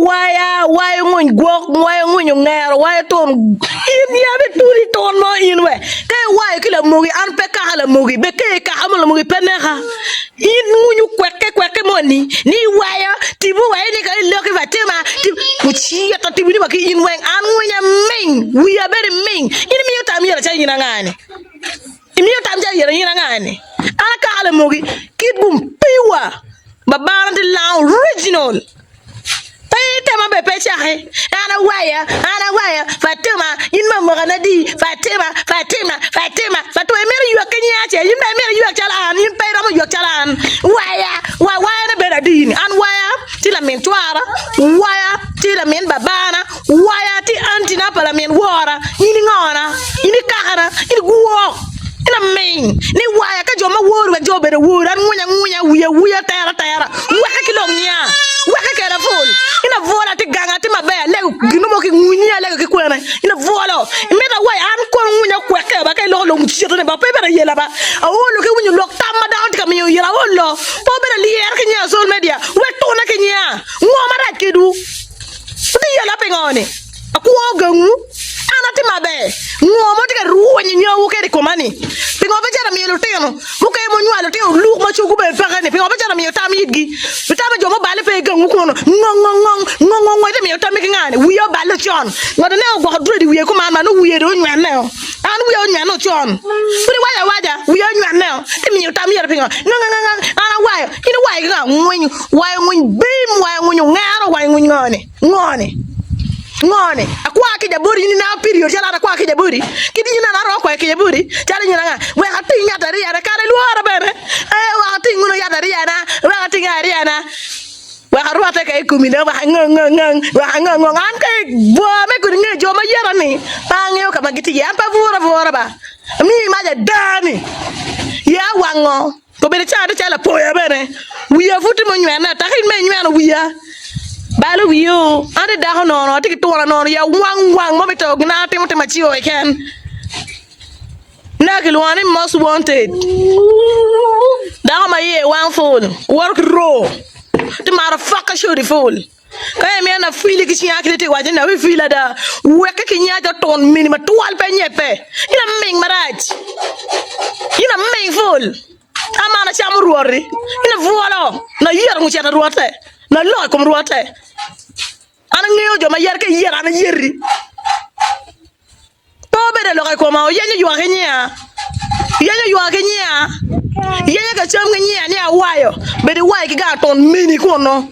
waya, wayo ngwiny gwok, wayo ngwiny ongero, wayo tun in yam ituni tun mo in we. Ka iwayo ki lamogi an pe kaka lamogi be ka ikaka mo lamogi pe neka. In ngwiny okwekke kwekke moni ni iwayo tipo wayo ni ka iloki Fatima ocito tipo ni wa ki in weng an ngwinya ming wiya bene ming in imiyo tam yera calo in anga ni. Imiyo tam calo yera in anga ni. An akaka lamogi kit gum piwa babana tye lango original. Pe itema be pe icaki. An awaya, an awaya, Fatuma, in ma mwaka adi? Fatima, Fatima, Fatima, Fatuma, imito ywak ki nyinga ce? In bene imito iywak calo an? In pe iromo ywak calo an. Waya, wa wayane bedo adi ni? An waya tye lamin cwara, waya tye lamin babana, waya tye antina pa lamin wora. In ingona, in ikakana, in igwok. In aming ni waya ka jo ma wori wek jo obed owori an ngwiny angwinya wiya awiya tera atera weke ki lok nya weke keda pol in abwola atye gang atye maber alego gino mo ki ngwinyi alego ki kwene in abwolo imito awai an kono ngwinya okweke ba ka iloko lok mucito ni ba pe ibedo ayela ba aolo ki winyo lok tam ma dano tye ka miyo ira aolo pe obedo alyero ki nya social media wek tune ki nya ngo marac kedwu wutye yela pingo ni. Akwo gangwu, an atye maber. Ngo ma tye ka rwenyo nyawu kede i koma-ni? Pingo pe cito miyo lutino mukene munywalo lutino luk ma cogwu bene peke-ni? Pingo pe cito miyo tam itgi? Itamo jo muballe pe i gangwu kunu? Ngongongong, ngongongong ite miyo tammi ki nga-ni? Wiye oballe con. Ngat ane ogwoko dread i wiye kuman ma nongo wiye dong onywenne-o. An wiya onywenne con. Pud iwaco awaca, wiya onywenne-o. Ite miyo tam ite pingo? Nganganganga, an awayo. In iwayo ki nga? Ngwiny, wayo ngwiny bim, wayo ngwiny ongero, wayo ngwiny ngo-ni? Ngo ni? Ngo ni? Akwa kica boti in ineno period calo an akwa kica boti? Kit in an aromo kwayo kica boti calo in anga? Wek ating yat ariyana kare ilwora bene ee wek ating wunu yat ariyana wek ating ariyana wek arwatte ka i komi dong wek ango ngo ngang wek ango ngo an ka bwor me kodi nge jo ma yeta ni pe angeyo ka ma gitye iye an pe abwuro abwura ba amiyi mac ada ni ye awango. Obedo calo atye calo apoya bene, wiya pud tye ma onywene ataka in ma inyweno wiya balo wiya o, an atye dako nono atye ki tura nono ya wang wang ma mito gin na atimo timo aciyo keken na kilwongo ni most wanted dako ma iye wang pul woto ki roo ti maro fuck shorty pul. Ka imiyo nafili ki cinga kit itye waco ni abifili ada, wekke ki nyac otun mini matwal pe nyebbe. In aming marac, in aming pul, aman acamo rwoti, in abwolo, nayero ngu cito rwotte, naloko i kom rwotte. An angeyo jo ma yero ka iyero an ayeri. Pe obedo lok i koma, oyenyo ywak ki nyinga, yenyo ywak ki nyinga, yenyo ka cam ki nyinga ni awayo, bedo iwayo ki gang tun mini kunu.